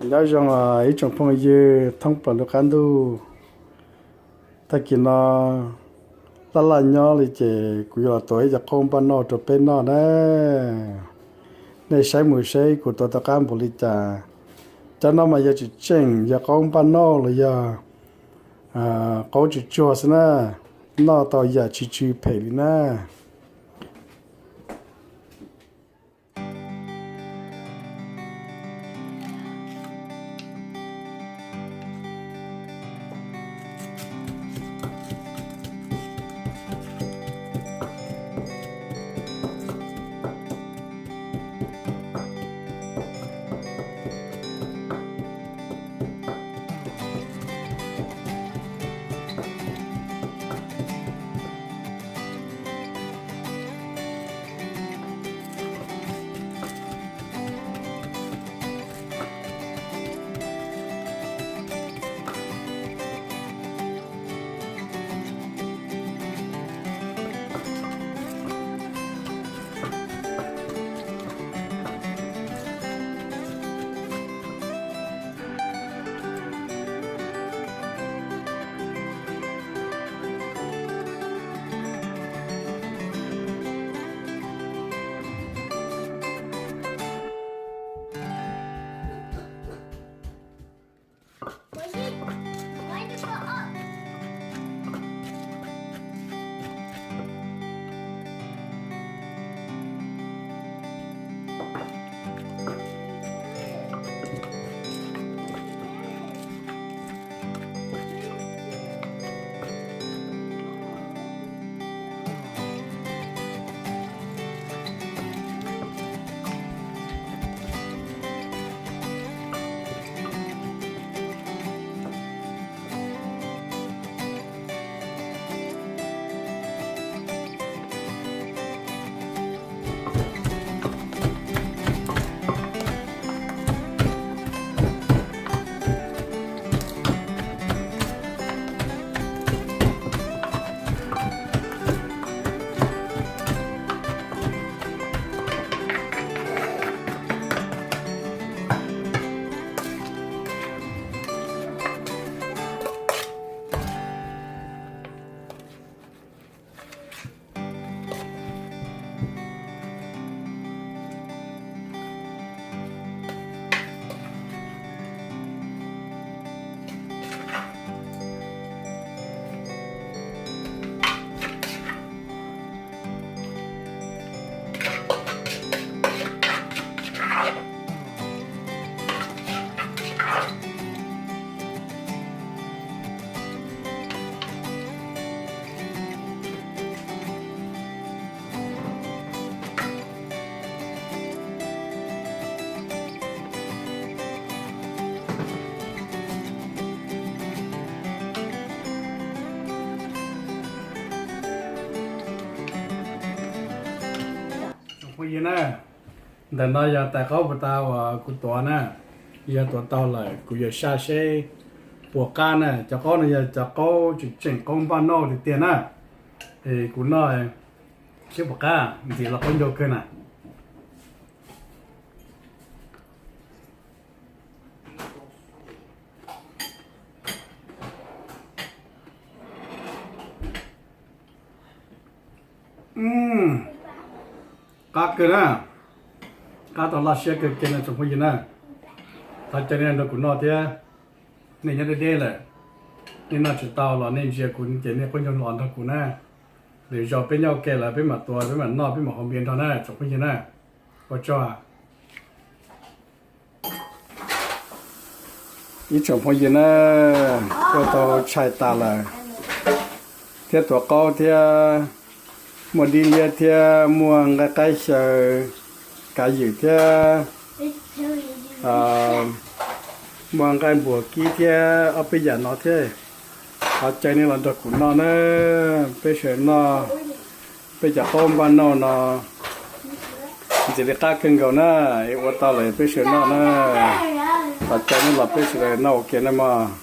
Nyob zoo ib tsoom phooj ywg thoob plaws lub qab ntuj. Tag kis no laj laj nyob li ces kuv yuav los tuav ib co qaub npaj nauj rau peb noj na. Nej saib mus seb kuv tuav tau qab npaum li cas. Cov no mas yog tseem tseem yog qaub npaj nauj los yog qaub tsuag tsuag xwb na. Noj tau yam tsis tsw phem li na. Tsoom phooj ywg na, ntawm no yog tais qaub puas tas uas kuv tuav na, yog tuav tau lawm kuv yuav saj seb puas qab na. Cov qaub no yog cov qaub tseem tseem qaub npaj nauj tiag tiag na. Es kuv noj seb puas qab, ntxim los qaub ncaug kawg na. Qab kawg na, qab tau laj siab kawg kiag no tsoom phooj ywg na. Thov caw nej nrog kuv noj thiab. Nej nyob deb deb lawm, nej noj tsis tau los nej ntsia kuv ces nej qaub ncaug los nrog kuv na. Lwm zaus peb nyob ua ke lawm peb mam tuav peb mam noj peb mam haus npias nrog na tsoom phooj ywg na. Ua tsaug. Ib tsoom phooj ywg na, ua tau tshais tas lawm thiab tuav qaub thiab muaj dib liab thiab muaj nqaij qaib xyaw kav ywm thiab muaj nqaij npuas kib thiab ob peb yam no thiab. Thov caw nej los nrog kuv noj na, peb sawv daws noj peb cov qaub npaj nauj no. Ntxim li qab kawg nkaus na, ua tau lawm peb sawv daws noj na. Thov caw nej los peb sawv daws noj ua ke na mog.